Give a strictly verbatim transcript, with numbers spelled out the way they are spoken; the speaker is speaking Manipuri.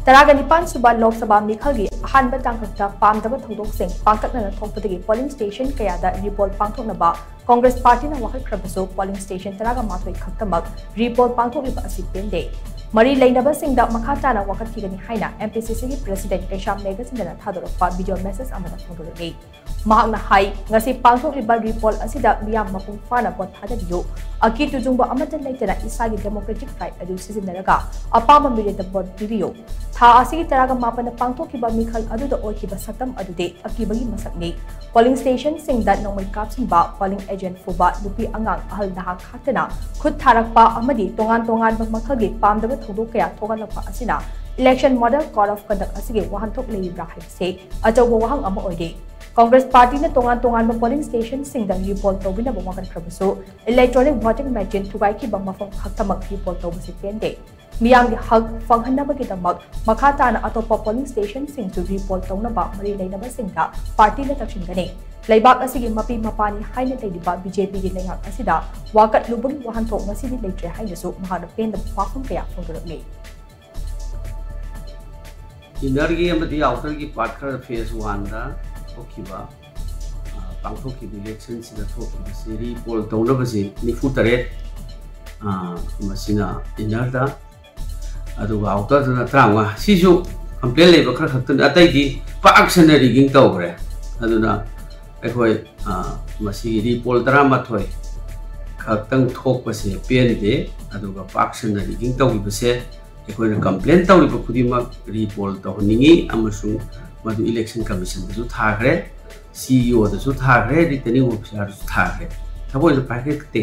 ꯇꯔꯥꯒ ꯅꯤꯄꯥꯟ ꯁꯨꯕ ꯂꯣꯛ ꯁꯚꯥ ꯃꯤꯈꯜꯒꯤ ꯑꯍꯥꯟꯕ ꯇꯥꯡꯀꯛꯇ ꯄꯥꯝꯗꯕ ꯊꯧꯗꯣꯛꯁꯤꯡ ꯄꯥꯛꯇꯛꯅꯅ ꯊꯣꯛꯄꯗꯒꯤ polling station ꯀꯌꯥꯗ ꯔꯤꯄꯣꯜ ꯄꯥꯡꯊꯣꯛꯅꯕ ꯀꯣꯡꯒ꯭ꯔꯦꯁ ꯄꯥꯔꯇꯤꯅ ꯋꯥꯀꯠꯈ꯭ꯔꯕꯁꯨ polling station ꯇꯔꯥꯒ ꯃꯥꯊꯣꯏ ꯈꯛꯇꯃꯛ ꯔꯤꯄꯣꯜ ꯄꯥꯡꯊꯣꯛꯂꯤꯕ ꯑꯁꯤ ꯄꯦꯟꯗꯦ꯫ ꯃꯔꯤ ꯂꯩꯅꯕꯁꯤꯡꯗ ꯃꯈꯥ ꯇꯥꯅ ꯋꯥꯀꯠꯈꯤꯒꯅꯤ ꯍꯥꯏꯅ M P C Cꯒꯤ president ꯀꯩꯁꯥꯝ ꯃꯦꯘꯆꯟꯗ꯭ꯔꯅ ꯊꯥꯗꯣꯔꯛꯄ video message ꯑꯃꯗ ꯐꯣꯡꯗꯣꯔꯛꯂꯤ꯫ ꯃꯍꯥꯛꯅ ꯍꯥꯏ, ꯉꯁꯤ ꯄꯥꯡꯊꯣꯛꯂꯤꯕ ꯔꯤꯄꯣꯜ ꯑꯁꯤꯗ ꯃꯤꯌꯥꯝ ꯃꯄꯨꯡ ꯐꯥꯅ ꯚꯣꯠ ꯊꯥꯗꯕꯤꯌꯨ꯫ ꯑꯀꯤ ꯇꯨꯖꯨꯡꯕ ꯑꯃꯠꯇ ꯂꯩꯇꯅ ꯏꯁꯥꯒꯤ democratic right ꯑꯗꯨ ꯁꯤꯖꯤꯟꯅꯔꯒ ꯑꯄꯥꯝꯕ ꯃꯤꯔꯦꯞꯇ ꯚꯣꯠ ꯄꯤꯕꯤꯌꯨ꯫ ꯊꯥ ꯑꯁꯤꯒꯤ ꯇꯔꯥꯒ ꯃꯥꯄꯟꯗ ꯄꯥꯡꯊꯣꯛꯈꯤꯕ ꯃꯤꯈꯜ ꯑꯗꯨꯗ ꯑꯣꯏꯈꯤꯕ ꯁꯛꯇꯝ ꯑꯗꯨꯗꯤ ꯑꯀꯤꯕꯒꯤ ꯃꯁꯛꯅꯤ꯫ Polling stationꯁꯤꯡꯗ ꯅꯣꯡꯃꯩ ꯀꯥꯞꯁꯤꯟꯕ, polling agent ꯐꯨꯕ, ꯅꯨꯄꯤ ꯑꯉꯥꯡ ꯑꯍꯜ ꯅꯍꯥ ꯈꯥꯛꯇꯅ ꯈꯨꯠ ꯊꯥꯔꯛꯄ ꯑꯃꯗꯤ ꯇꯣꯉꯥꯟ ꯇꯣꯉꯥꯟꯕ ꯃꯈꯜꯒꯤ ꯄꯥꯝꯗꯕ ꯊꯧꯗꯣꯛ ꯀꯌꯥ ꯊꯣꯛꯍꯜꯂꯛꯄ ꯑꯁꯤꯅ election model code of conduct ꯑꯁꯤꯒꯤ ꯋꯥꯍꯟꯊꯣꯛ ꯂꯩꯔꯤꯕ꯭ꯔꯥ ꯍꯥꯏꯕꯁꯤ ꯑꯆꯧꯕ ꯋꯥꯍꯪ ꯑꯃ ꯑꯣꯏꯔꯤ꯫ ꯀꯣꯡꯒ꯭ꯔꯦꯁ ꯄꯥꯔꯇꯤꯅ ꯇꯣꯉꯥꯟ ꯇꯣꯉꯥꯟꯕ polling stationꯁꯤꯡꯗ ꯔꯤꯄꯣꯜ ꯇꯧꯕꯤꯅꯕ ꯋꯥꯀꯠꯈ꯭ꯔꯕꯁꯨ, electronic voting machine ꯊꯨꯒꯥꯏꯈꯤꯕ ꯃꯐꯝ ꯈꯛꯇꯃꯛ ꯔꯤꯄꯣꯜ ꯇꯧꯕꯁꯤ ꯄꯦꯟꯗꯦ꯫ ꯃꯤꯌꯥꯝꯒꯤ ꯍꯛ ꯐꯪꯍꯟꯅꯕꯒꯤꯗꯃꯛ ꯃꯈꯥ ꯇꯥꯅ ꯑꯇꯣꯞꯄ polling stationꯁꯤꯡꯁꯨ ꯔꯤꯄꯣꯜ ꯇꯧꯅꯕ ꯃꯔꯤ ꯂꯩꯅꯕꯁꯤꯡꯗ ꯄꯥꯔꯇꯤꯅ ꯇꯛꯁꯤꯟꯒꯅꯤ꯫ ꯂꯩꯕꯥꯛ ꯑꯁꯤꯒꯤ ꯃꯄꯤ ꯃꯄꯥꯅꯤ ꯍꯥꯏꯅ ꯂꯩꯔꯤꯕ BJPꯒꯤ ꯂꯩꯉꯥꯛ ꯑꯁꯤꯗ ꯋꯥꯀꯠꯂꯨꯕꯒꯤ ꯋꯥꯍꯟꯊꯣꯛ ꯉꯁꯤꯗꯤ ꯂꯩꯇ꯭ꯔꯦ ꯍꯥꯏꯅꯁꯨ ꯃꯍꯥꯛꯅ ꯄꯦꯟꯗꯕ ꯋꯥꯐꯝ ꯀꯌꯥ ꯐꯣꯡꯗꯣꯔꯛꯂꯤ꯫ Innerꯒꯤ ꯑꯃꯗꯤ outerꯒꯤ part ꯈꯔ phase oneꯗ ꯊꯣꯛꯈꯤꯕ, ꯑ, ꯄꯥꯡꯊꯣꯛꯈꯤꯕ electionꯁꯤꯗ ꯊꯣꯛꯈꯤꯕꯁꯤ ꯔꯤꯄꯣꯜ ꯇꯧꯅꯕꯁꯤ ꯅꯤꯐꯨ ꯇꯔꯦꯠ, ꯑ, ꯃꯁꯤꯅ innerꯗ, ꯑꯗꯨꯒ outerꯗꯅ ꯇꯔꯥꯃꯉꯥ꯫ ꯁꯤꯁꯨ complain ꯂꯩꯕ ꯈꯔ ꯈꯛꯇꯅꯤ, ꯑꯇꯩꯗꯤ ꯄꯥꯛ ꯁꯟꯅ rigging ꯇꯧꯈ꯭ꯔꯦ꯫ ꯑꯗꯨꯅ ꯑꯩꯈꯣꯏ, ꯑ, ꯃꯁꯤꯒꯤ ꯔꯤꯄꯣꯜ ꯇꯔꯥꯃꯥꯊꯣꯏ ꯈꯛꯇꯪ ꯊꯣꯛꯄꯁꯦ ꯄꯦꯟꯗꯦ꯫ ꯑꯗꯨꯒ ꯄꯥꯛ ꯁꯟꯅ rigging ꯇꯧꯈꯤꯕꯁꯦ ꯑꯩꯈꯣꯏꯅ complain ꯇꯧꯔꯤꯕ ꯈꯨꯗꯤꯡꯃꯛ ꯔꯤꯄꯣꯜ ꯇꯧꯍꯟꯅꯤꯡꯉꯤ, ꯑꯃꯁꯨꯡ ꯃꯗꯨ election commissionꯗꯁꯨ ꯊꯥꯈ꯭ꯔꯦ, CEOꯗꯁꯨ ꯊꯥꯈ꯭ꯔꯦ, returning officerꯗꯁꯨ ꯊꯥꯈ꯭ꯔꯦ꯫ ꯊꯃꯣꯏꯗ ꯄꯥꯏꯈꯠꯇꯦ꯫